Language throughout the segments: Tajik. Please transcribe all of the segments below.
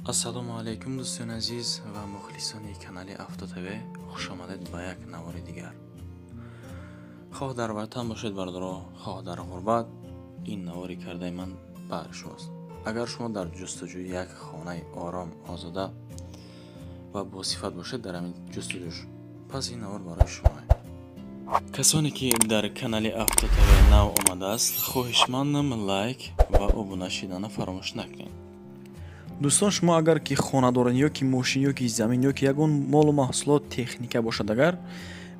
Ассалому алайкум, дӯстони азиз ва мухлисони канали Авто ТВ, хушомадед ба як навори дигар. Хоҳ дар ватан бошед, бародаро, хоҳ дар ғурбат, ин навори кардаи ман баҳри шумост. Агар шумо дар ҷустуҷӯи як хонаи ором, озода ва босифат бошед, дар ҳамин ҷустуҷӯш, пас ин навор барои шумо. Касоне ки дар канали Авто ТВ нав омадааст, хоҳишмандам, лайк ва обуна шидана фаромӯш накунед. Дӯстон, шумо агар ки хона доред ё ки мошин, ё ки замин, ё ки ягон молу маҳсулот, техника бошад, агар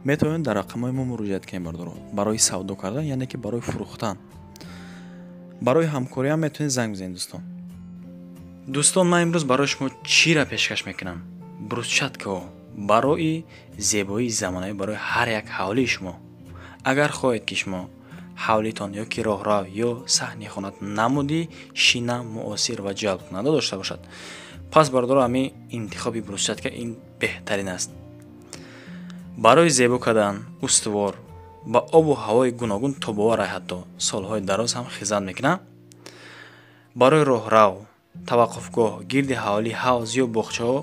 метавонед дар рақамҳои мо муроҷиат кунед, бардоро, барои савдо кардан, яъне ки барои фурӯхтан, барои ҳамкориам метавонед занг бизанед. Дӯстон, ман имрӯз барои шумо чиро пешкаш мекунам? Брусчаткаҳо барои зебоии замонавӣ барои ҳар як ҳавлии шумо. Агар хоҳед, ки шумо ҳавлитон ё ки роҳрав ё саҳни хонат намуди шина, муосир ва ҷалбкунанда дошта бошад, пас, бародаро, ҳамин интихоби брусчатка ин беҳтарин аст барои зебо кардан. Устувор, ба обу ҳавои гуногун тобовар, ҳатто солҳои дароз ҳам хизмат мекунад. Барои роҳрав, таваққуфгоҳ, гирди ҳавлӣ, ҳавз ё боғчаҳо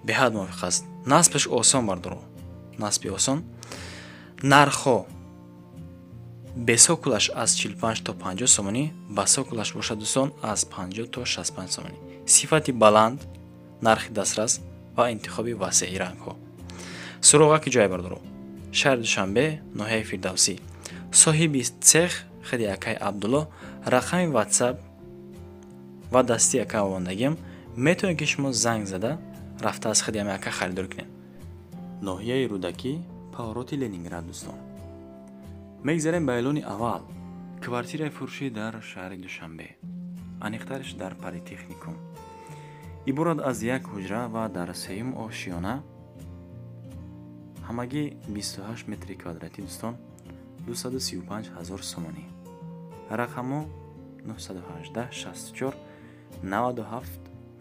беҳад мувофиқ аст. Насбаш осон, бардоро, насби осон. Нархҳо: бе цоколаш аз 45 то 50 сомонӣ, ба цоколаш бошад, дӯстон, аз 50 то 65 сомонӣ. Сифати баланд, нархи дастрас ва интихоби васеи рангҳо. Суроға ки ҷое, бардоро? Шаҳри Душанбе, ноҳияи Фирдавсӣ. Соҳиби цех худи акай Абдулло. Рақами Ватсап ва дасти ака овондагиам, метавонед, ки шумо занг зада, рафта аз худи ҳами ака харидорӣ кунед. Ноҳияи Рӯдакӣ, повороти Ленинград. Дӯстон, мегзарем ба эълони аввал. Квартираи фурӯшӣ дар шаҳри Душанбе, аниқтараш дар Политехникум, иборат аз як ҳуҷра ва дар сеюм ошиёна, ҳамагӣ 28 метри квадратӣ. Дӯстон, 235 ҳазор сомонӣ. Рақамҳо 918 64 97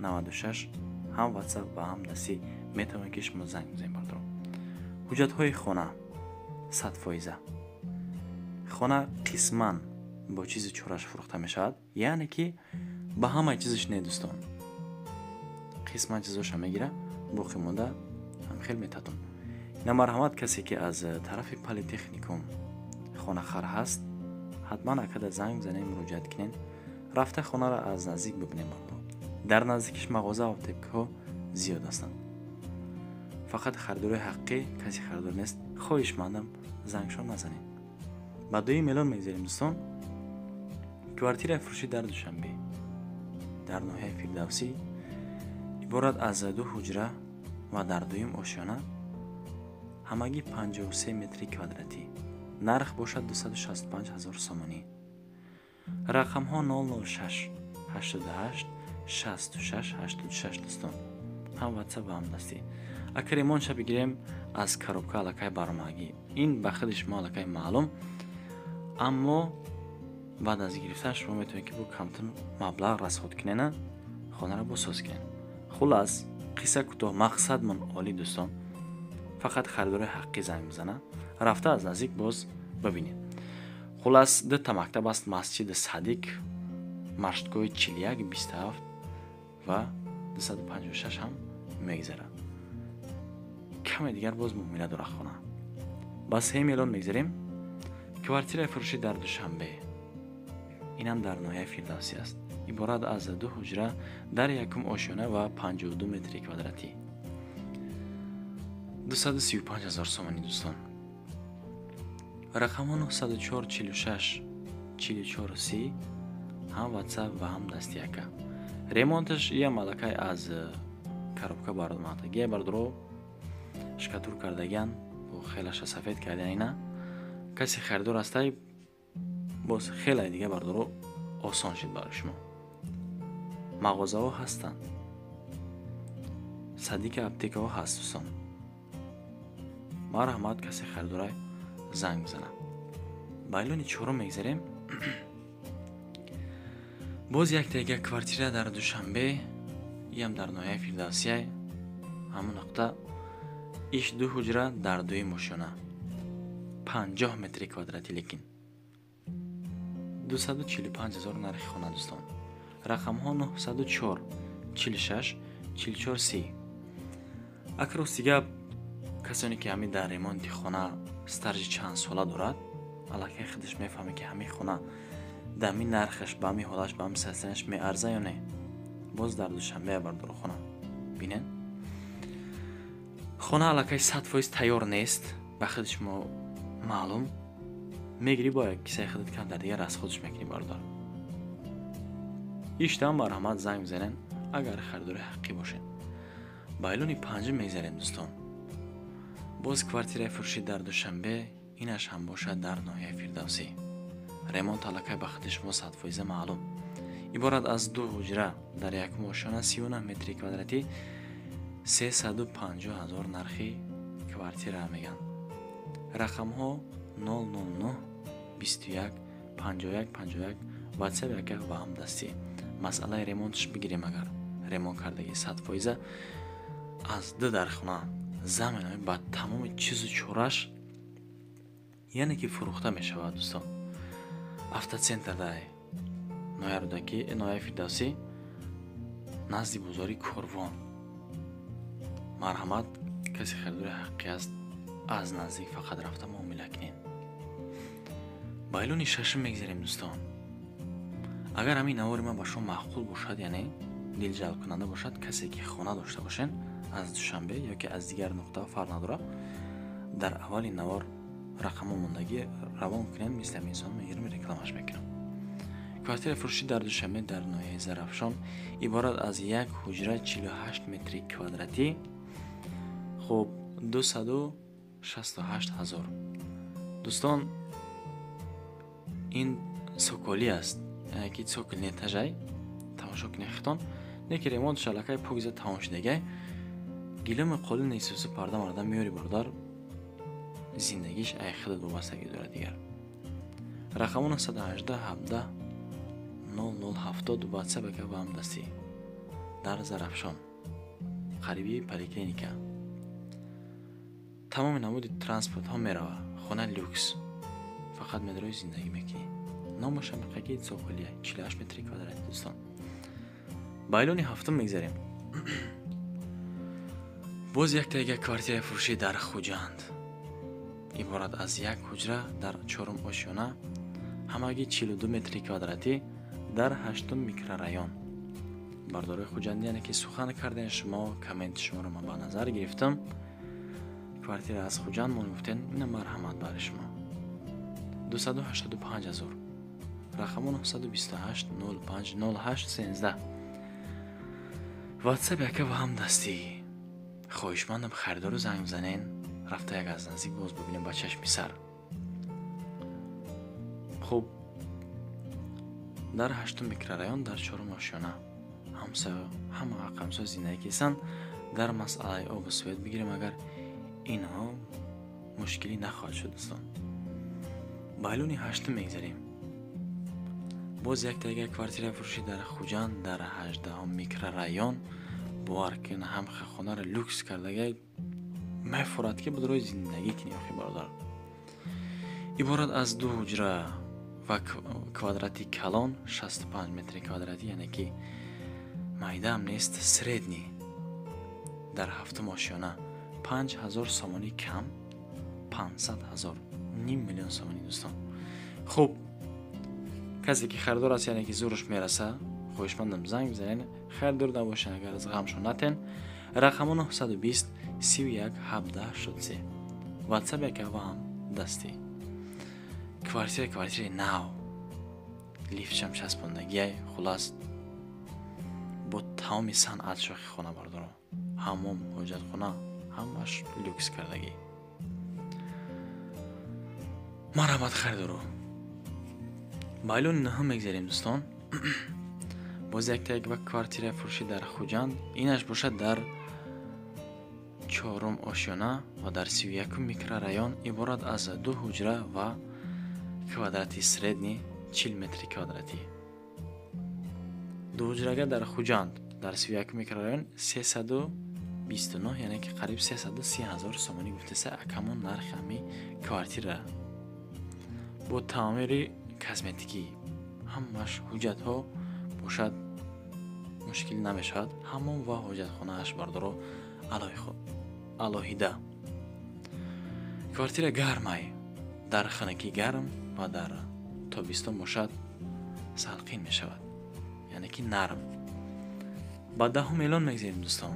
96, ҳам Ватсап ва ҳам дастӣ метавонед, ки шумо занг бизанед. Бардором, ҳуҷҷатҳои хона 100%. Хона қисман бо чизи чораш фурӯхта мешавад, яъне ки ба ҳамаи чизаш не, дӯстон, қисман чизоша мегира, боқӣ монда ҳам хел метатон. На, марҳамат, касе ки аз тарафи Политехникум хонахар ҳаст, ҳатман акада занг бизанед, муроҷиат кунед, рафта хонаро аз наздик бибинем. Дар наздикиш мағоза, аптекаҳо зиёд ҳастанд. Фақат харидорои ҳақиқӣ, касе харидор нест, хоҳишмандам, зангшон назанед. Ба дуюм эълон мегзарем, дӯстон. Квартираи фурӯшӣ дар Душанбе, дар ноҳияи Фирдавсӣ, иборат аз ду ҳуҷра ва дар дуюм ошёна, ҳамагӣ 53 метри квадратӣ, нарх бошад 265 ҳазор сомонӣ. Рақамҳо 006 88 66 86. Дӯстон, ҳам Ватсап ва ҳам дастӣ. Агар ремонтша бигирем, аз коробка аллакай баромадагӣ, ин ба худи шумо аллакай маълум, аммо баъд аз гирифтан шумо метавонед, ки бо камтар маблағ расход кунена, хонаро босоз кунед. Хулас, қисса кӯтоҳ, мақсадмон олӣ. Дӯстон, фақат харидорои ҳақиқӣ занг бизана, рафта аз наздик боз бибинед. Хулас, дута мактаб аст, масҷиди Садик, маршрутгоҳи 41 27 ва 256 ҳам мегзарад. Каме дигар боз муомила дорад хона. Ба сеюм эълон мегзарем. Квартираи фурӯшӣ дар Душанбе, инам дар ноҳияи Фирдавсӣ аст, иборат аз ду ҳуҷра дар якум ошёна ва 52 метри квадратӣ, 235 ҳазор сомонӣ. Дӯстон, рақамҳо 904 46 44 30, ҳам Ватсап ва ҳам дасти ака. Ремонташ иам аллакай аз коробка баромадагия, бардоро, штукатур кардагиан, бо хелаша сафед кардиан. Ина касе харидор ҳастай, боз хеле дига, бардоро, осон шуд барои шумо. Мағозаҳо ҳастанд, садика, аптекаҳо ҳаст. Дӯстон, марҳамат, касе харидорай, занг бизанад. Ба эълони чорум мегзарем. Боз як дега квартира дар Душанбе, иам дар ноҳияи Фирдавсия, ҳамон нуқта иш, ду ҳуҷра дар дуюм ошёна, 50 метри квадратӣ, лекин 245 ҳазор нархи хона. Дӯстон, рақамҳо 904 46. 44 30. Ака рости гап, касоне ки ҳамин дар ремонти хона стажи чанд сола дорад, аллакай худаш мефаҳмад, ки ҳамин хона дар ҳамин нархаш, ба ҳамин ҳолаш, ба ҳамин состоянияш меарза ё не. Боз дар Душанбе, бардоро, хона бинед. Хона аллакай 100% тайёр нест, ба худи шумо маълум. Мегирӣ, бо як кисаи худат камтар дигар аз худаш мекунӣ, бародар. Иштам марҳамат, занг бизанед, агар харидори ҳақиқӣ бошед. Ба эълони панҷум мегзарем, дӯстон. Боз квартираи фурӯшӣ дар Душанбе, инаш ҳам бошад дар ноҳияи Фирдавсӣ. Ремонт аллакай ба худи шумо 100% маълум. Иборат аз ду ҳуҷра дар якум ошёна, 39 метри квадратӣ, 350 ҳазор нархи квартира мегӯянд. Рақамҳо 009 21 51 51, WhatsApp яка ва ҳамдастӣ. Масъалаи ремонтш бигирем, агар ремонт кардагӣ 100% аз ду дар хона заминои ба тамоми чизу чораш, яъне ки фурӯхта мешавад, дӯстон. Автоцентр дай ноҳияи Рӯдакӣ, ноҳияи Фирдавсӣ, назди бозори Корвон. Марҳамат, касе харидори ҳақиқӣ аст, аз наздик фақат рафта муомила кунед. Ба эълони шашум мегзарем, дӯстон. Агар ҳамин навори ман ба шумо маъқул бошад, яъне дилҷалбкунанда бошад, касе ки хона дошта бошед аз Душанбе ё ки аз дигар нуқта, фарқ надорад, дар аввали навор рақамҳо мондагӣ, равон кунед, мисли ҳамин инсон мегирам, рекламаш мекунам. Квартираи фурӯшӣ дар Душанбе, дар ноҳияи Зарафшон, иборат аз як ҳуҷра, 48 метри квадратӣ, хуб, 268 ҳазор. Дӯстон, ин цоколӣ аст, яъне ки цокольный этажай, тамошо кунед хитон, не ки ремонтш аллакай покиза тамом шудагай. Гилеми қолини исусу парда марда меёри, бародар, зиндагиш ай худат вобастагӣ дорад дигар. Рақаму 918 17 0070, WhatsApp ака ва ҳамдастӣ. Дар Зарафшон, қариби поликлиника. Тамоми намуди транспортҳо мерава. Хона люкс, фақат медрои зиндагӣ мекунӣ. Номаш ҳамиқаки цоколия, 48 метри квадрати, дӯстон. Ба эълони ҳафтум мегзарем. Боз якта квартираи фурӯшӣ дар Хуҷанд, иборат аз як ҳуҷра дар чорум ошёна, ҳамагӣ 42 метри квадратӣ, дар ҳаштум микрорайон. Бардорои хуҷандӣ, яъне ки сухан кардем, шумо комменти шуморо ман ба назар гирифтам. Квартира аз Хуҷанд мон гуфтен, ина марҳамат барои шумо, 285 ҳазор. Рақаму 928 05 08 13, WhatsApp яка ва ҳамдастӣ. Хоҳишмандам, харидору занг бизанен, рафта як аз наздик боз бибинем ба чашми сар. Хуб, дар ҳаштум микрорайон, дар чорум ошёна, ҳамсоя, ҳама ҳамсоя зиндагӣ кисанд. Дар масъалаи обу свет бигирем, агар инҳо мушкилӣ нахоҳад шуд, дӯстон. Ба эълони ҳаштум мегзарем. Боз якта квартираи фурӯшӣ дар Хуҷанд, дар 18-ум микрорайон. Бовар кун, ҳам хонаро люкс кардагай, мефурад ки бидрои зиндагӣ кунӣ, охи бародар. Иборат аз ду ҳуҷра ва квадрати калон, 65 метри квадратӣ, яъне ки майдаам нест, средний, дар ҳафтум ошёна, 5000 сомонӣ кам, 500 ҳазор, ним миллион сомонӣ, дӯстон. Хуб, касе ки харидор аст, яъне ки зӯраш мераса, хоҳишмандам, занг бизанед. Харидор набошед, агар аз ғамшон натен, рақаму 920 31 17 83, WhatsApp яка ва ҳам дастӣ. Квартира квартираи нав, лифтшам часпондагиай, хулас, бо тамоми санъат шохи хона, бардоро, ҳаммом, ҳоҷатхона, ҳамаш люкс кардагӣ. Марҳамат, харидоро. Ба эълони нӯҳум мегзарем, дӯстон. Боз якта як квартираи фурӯшӣ дар Хуҷанд, инаш бошад дар чорум ошёна ва дар 31-ум микрорайон, иборат аз ду ҳуҷра ва квадрати средний 40 метри квадратӣ. Дуҳуҷрага дар Хуҷанд, дар 31-ум микрорайон, 329, яъне ки қариб 330 ҳазор сомонӣ гуфтеса акамон нархи ҳами квартира, бо таъмири косметикӣ, ҳамаш ҳуҷҷатҳо бошад. мушкил намешавад. Ҳаммом ва ҳоҷатхонааш бардоро алоҳида. Квартира гармай, дар ханакӣ гарм ва дар тобистон бошад салқин мешавад, яъне ки нарм. Ба даҳум эълон мегзарем дӯстон.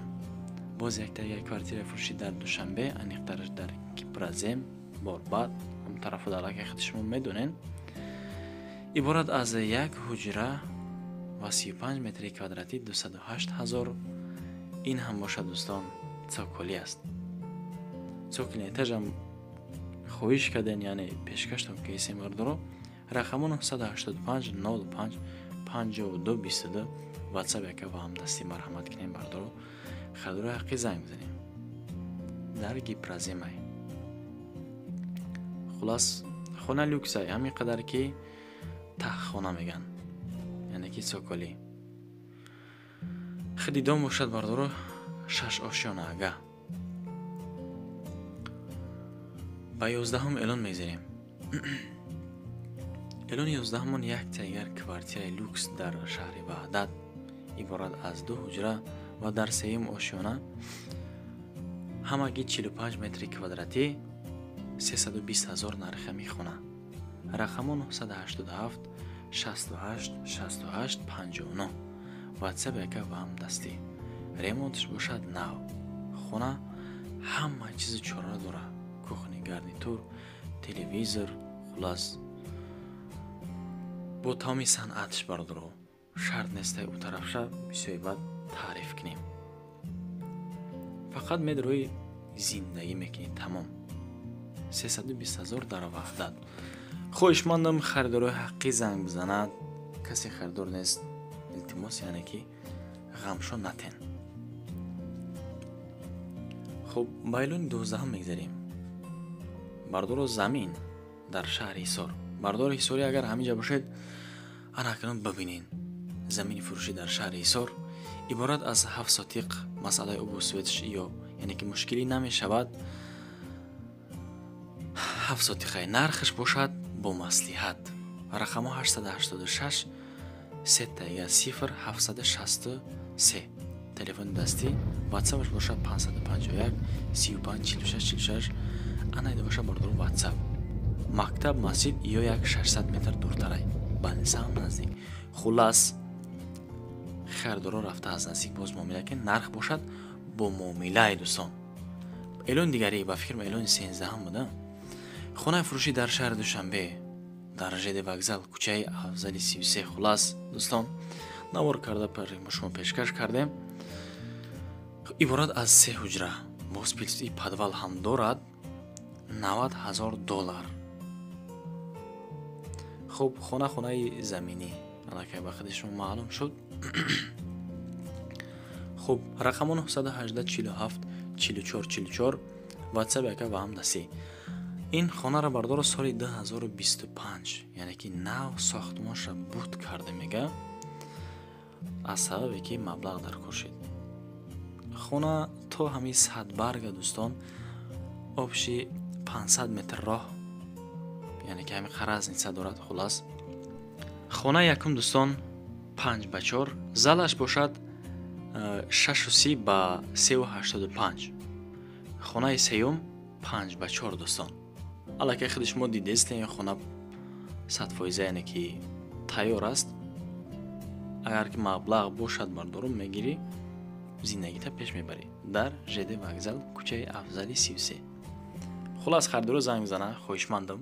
Боз як квартира фурӯшӣ дар Душанбе, аниқтараш дар Гипрозем, Борбад, ҳам тарафу дар аллакай худи шумо медонен. Иборат аз як ҳуҷра ва 35 метри квадратӣ 208 ҳазор. Ин ҳам бошад дӯстон цоколӣ аст. Цокольный этажам хоҳиш карден, яъне пешкаштон ки бардоро. Рақамо 985 05 52 22 WhatsApp яка ва ҳамдастӣ марҳамат кунем бардоро. Харидори ҳаққӣ занг бизанем. Дар Гипроземай. Хулас хона люксай, ҳамин қадар ки таххона меган, яъне ки цоколӣ. Худи дом бошад бардоро 6 ошёна ага. Ба 11-ум эълон мегзарем. Эълони 11-умон як тайгар квартираи люкс дар шаҳри Ваҳдат, иборат аз 2 ҳуҷра ва дар сеюм ошёна, ҳамагӣ 45 метри квадратӣ, 320 ҳазор нархи ҳамин хона. Рақамо 987 68 68 59 WhatsApp яка ва ҳамдастӣ. Ремонтш бошад нав. Хона ҳама чизи чора дорад: кухни, гарнитур, телевизор, хулас бо тамоми санъатш бардоро. Шарт нестай ӯ тарафша бисёри бад таъриф кунем. Фақат медрои зиндагӣ мекунӣ, тамом. 320 ҳазор дар Ваҳдат. Хоҳишмандам харидорои ҳаққӣ занг бизанад. Касе харидор нест, илтимос, яъне ки ғамшо натен. Хуб, ба эълони 12-ум мегзарем. Бардоро замин дар шаҳри Ҳисор. Бардори Ҳисорӣ агар ҳаминҷа бошед, ана акнун бибинед. Замини фурӯшӣ дар шаҳри Ҳисор иборат аз 7 сотиқ. Масъалаи обу светш ё яъне ки мушкилӣ намешавад. 7 сотиқаи нархаш бошад бо маслиҳат. Рақамо 886 3 0 763. Телефони дастӣ, WhatsApp-аш бошад 551 35 46 46. Ана ида бошад бардору WhatsApp. Мактаб, масҷид ё як 600 метр дуртарай. Балниса ҳам наздик. Хулас харидоро рафта аз наздик боз муомила ки нарх бошад бо муомилаи дӯстон. Эълони дигаре ба фикрам эълони 13-ум буда. Хонаи фурӯшӣ дар шаҳри Душанбе, дар ЖД вокзал, кӯчаи Афзали 33. Хулас дӯстон, навор карда шумо пешкаш кардем. Иборат аз 3 ҳуҷра, боз плюс и подвал ҳам дорад. 90 ҳазор доллар. Хуб, хона хонаи заминӣ, аллакай ба худи шумо маълум шуд. Хуб, рақамо 918 47 44 44 WhatsApp яка ва ҳамдастӣ. Ин хонаро бардоро соли 2025, яъне ки нав сохтмонша буд карда мега, аз сабабе ки маблағ дар кор шид. Хона то ҳамин садбарга дӯстон обши 500 метр роҳ, яъне ки ҳамин разница дорад. Хулас хонаи якум дӯстон 5 ба 4, залаш бошад 6,30 ба 3,85. Хонаи сеюм 5 ба 4 дӯстон. Аллакай худи шумо дидестем, ин хона 100%, яъне ки тайёр аст. Агар ки маблағ бошад бардору мегирӣ, зиндагита пеш мебарӣ. Дар ЖД вокзал, кӯчаи Афзали 33. Хулас харидоро занг бизана, хоҳишмандам.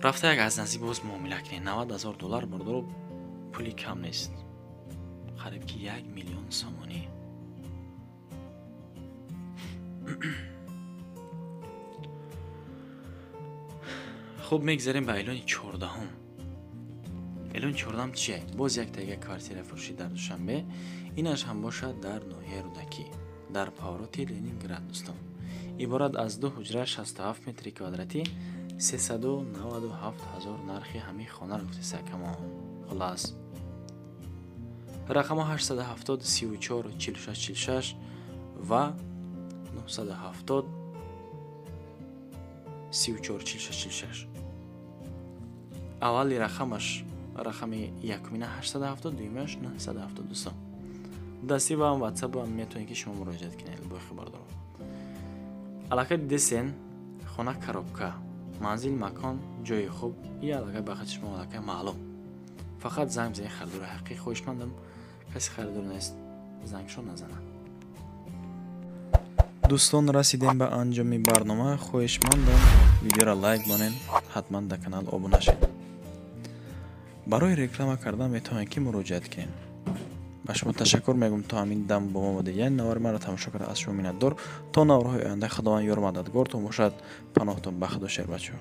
Рафта як аз наздик боз муомила кунед. 90 ҳазор доллар бардоро пули кам нест. Қариб ки 1 миллион сомонӣ. Хуб, мегзарем ба эълони 14-ум. Эълони 14-ум чие? Боз як тайга квартира фурӯшӣ дар Душанбе. Инаш ҳам бошад дар ноҳияи Рӯдакӣ, дар повороти Ленинград дӯстон. Иборат аз 2 ҳуҷра, 67 метри квадратӣ, 397 ҳазор нархи ҳамин хонаро гуфтеса камон. Хулас рақамо 870 34 46 46 ва 970 34 46 46. Аввали рақамаш Рақами якумина 870, дуюмаш 970, дӯстон. Дастӣ ва WhatsApp ҳам метавонед, ки шумо муроҷиат кунед. Боқӣ, бародаро, аллакай дидесен, хона коробка, манзил, макон, ҷои хуб и аллакай ба хати шумо аллакай маълум. Фақат занг бизанед харидори ҳақиқӣ. Хоҳишмандам, касе харидор нест, зангшон назанад. Дӯстон, расидем ба анҷоми барнома. Хоҳишмандам, видеоро лайк монед, ҳатман дар канал обуна шед. Барои реклама кардан метавонед, ки муроҷиат кунед. Ба шумо ташаккур мегӯм, то ҳамин дам бо мо будед, яъне навори маро тамошо карда, аз шумо миннатдор. То наворҳои оянда, Худованд ёр мададгортон бошад. Паноҳтон ба Худо, шербачаҳо.